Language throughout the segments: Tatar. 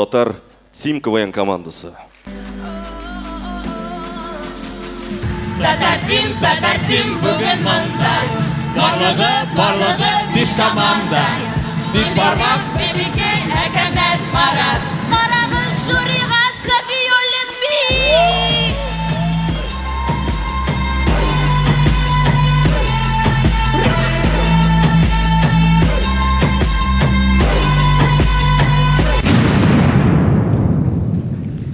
Татар Тим КВН командасы. Татар Тим, Татар Тим бүген монда. Барлыгы, барлыгы биш команда. Биш бармак, Бибикәй, Әкәмәт, Марат. Карагыз жюрига Сафиуллин бик!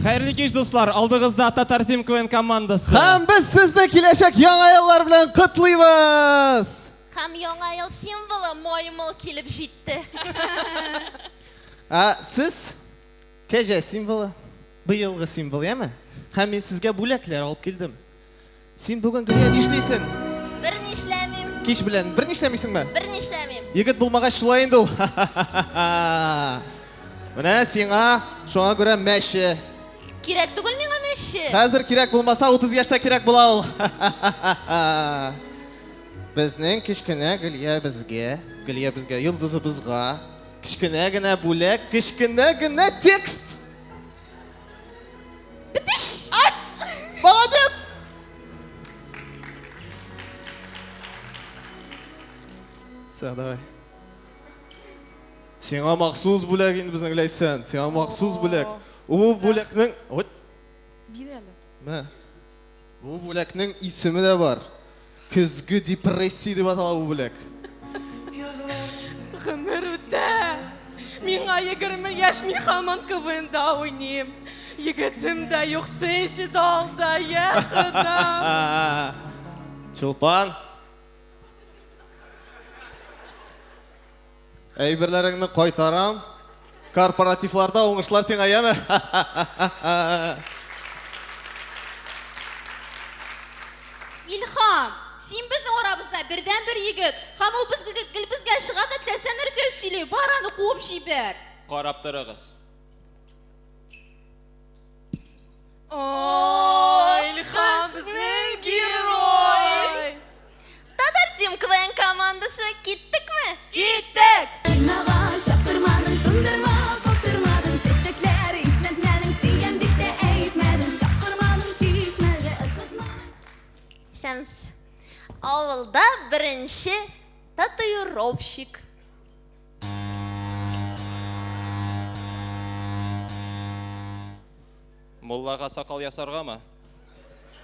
Хәерле кич, дуслар! Алдыгызда Татар Тим КВН командасы. Һәм без сезне киләчәк яңа еллар белән котлыйбыз! Һәм яңа ел символы маймыл килеп җитте. Ә сез кәҗә символы, быелгы символ, яме? Һәм мин сезгә бүләкләр алып килдем. Син бүген Гөлия нишлисең? Бер нишләмим. Кич белән бер нишләмисеңме? Бер нишләмим. Егет булмагач шулай инде ул. Менә сиңа шуңа күрә мәче. Кирәк түгел миңа мәче. Хәзер кирәк булмаса, 30 яшьтә кирәк була ул. Безнең кечкенә Гөлия безгә, Гөлия безгә, йолдызыбызга кечкенә генә бүләк, кечкенә генә текст. Бетеш! Молодец! Все, давай. Сиңа махсус бүләк инде безнең Ләйсән. Сиңа махсус бүләк. Ул бүләкнең, вот, Бир әле. мә. Бу бүләкнең исеме дә бар. Көзге депрессия дип атала бу бүләк. Гомер үтә. Миңа 20 яшь, мин һаман КВНда уйныйм. Егетем дә юк, сессия дә алда, я Хода. Чулпан. Әйберләреңне кайтарам. Корпоративларда уңышлар сиңа, яме? Илһам, син безнең арабызда бердәнбер егет. Һәм ул безгә гел безгә чыга да теләсә нәрсә сөйли. Бар аны куып җибәр. Карап торыгыз. О, Илһам безнең герой. Татар Тим КВН командасы киттекме? Киттек! Кинога чакырмадың, туңдырма каптырмадың, чәчәкләр иснәтмәдең, сөям дип тә әйтмәдең, чакырмадың чишмәгә, ысытмадың. Сәмс. Авылда беренче татуировщик. Муллага сакал ясаргамы?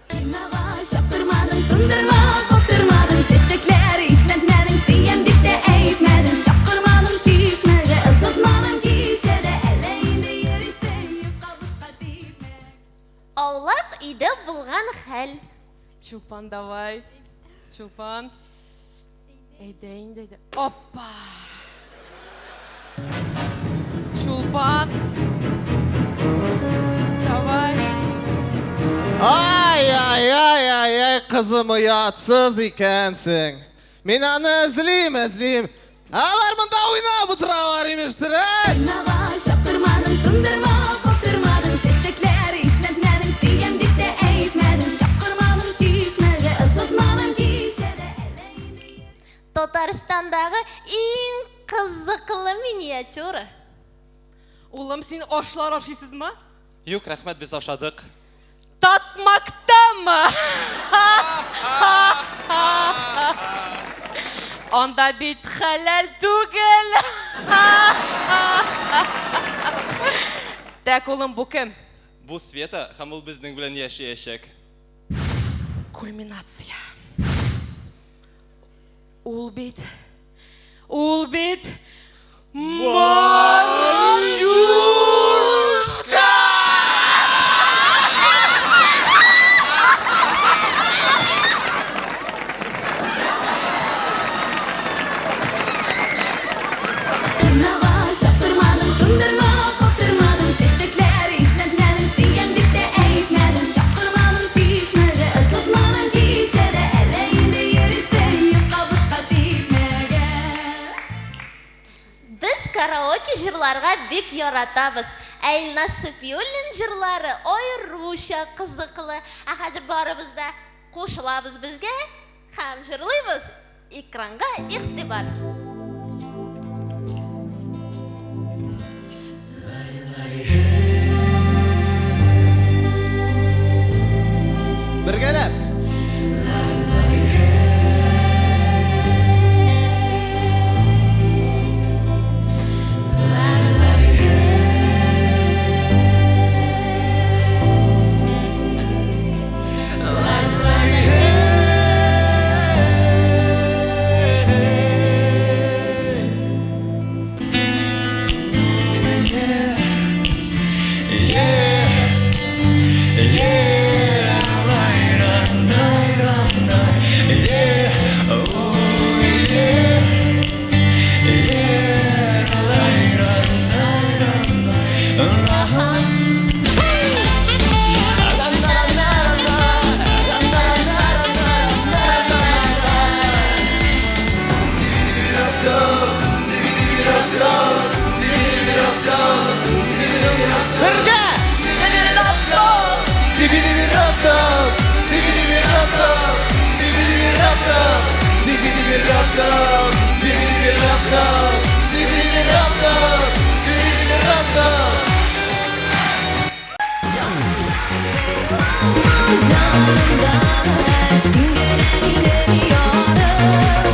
Кинога чакырмадың, туңдырма каптырмадың, чәчәкләр иснәтмәдең, сөям дип тә әйтмәдең, чакырмадың чишмәгә, ысытмадың кичәдә, әллә инде йөрисең юкка бушка типмә. Аулак өйдә булган хәл. Чулпан, давай. Чулпан. Әйдә инде, әйдә. Опа! Чулпан. Давай. Ай, ай, ай, ай, ай, кызым оятсыз икәнсең. Мин аны эзлим, эзлим. Алар монда уйнап утыралар имештер, әй! Кинога чакырмадың, туңдырма каптырмадың, чәчәкләр иснәтмәдең, сөям дип тә әйтмәдең, чакырмадың чишмәгә, ысытмадың кичәдә, әллә инде Татарстандагы иң кызыклы миниатюра. Улым, син ашлар ашыйсызмы? Юк, рәхмәт, без ашадык. Татмактамы? Анда бит хәләл түгел. Так, улым, бу кем? Бу Света һәм ул безнең белән яшәячәк. Кульминация. Ул бит, ул бит Марюшка! Кинога чакырмадың, туңдырма каптырмадың, чәчәкләр иснәтмәдең, сөям дип тә әйтмәдең, чакырмадың чишмәгә, ысытмадың кичәдә, әллә инде йөрисең юкка бушка типмәгә. Без караоке җырларга бик яратабыз. Ә Илназ Сафиуллин җырлары аеруча кызыклы. Ә хәзер барыбыз да кушылабыз безгә һәм җырлыйбыз. Экранга игътибар.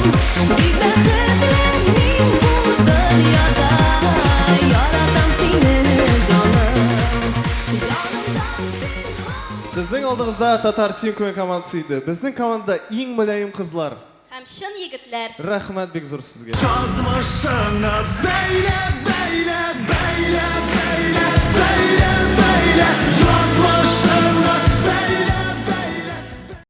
Бик бәхетле мин бу дөньяда. Яратам сине, җаным. Җанымдан син Сезнең алдыгызда Татар Тим КВН командасы иде. Безнең командада иң мөлаем кызлар. Һәм чын егетләр. Рәхмәт бик зур сезгә. Язмышыңны бәйлә, бәйлә, бәйлә, бәйлә, бәйлә, бәйлә, язмышыңны.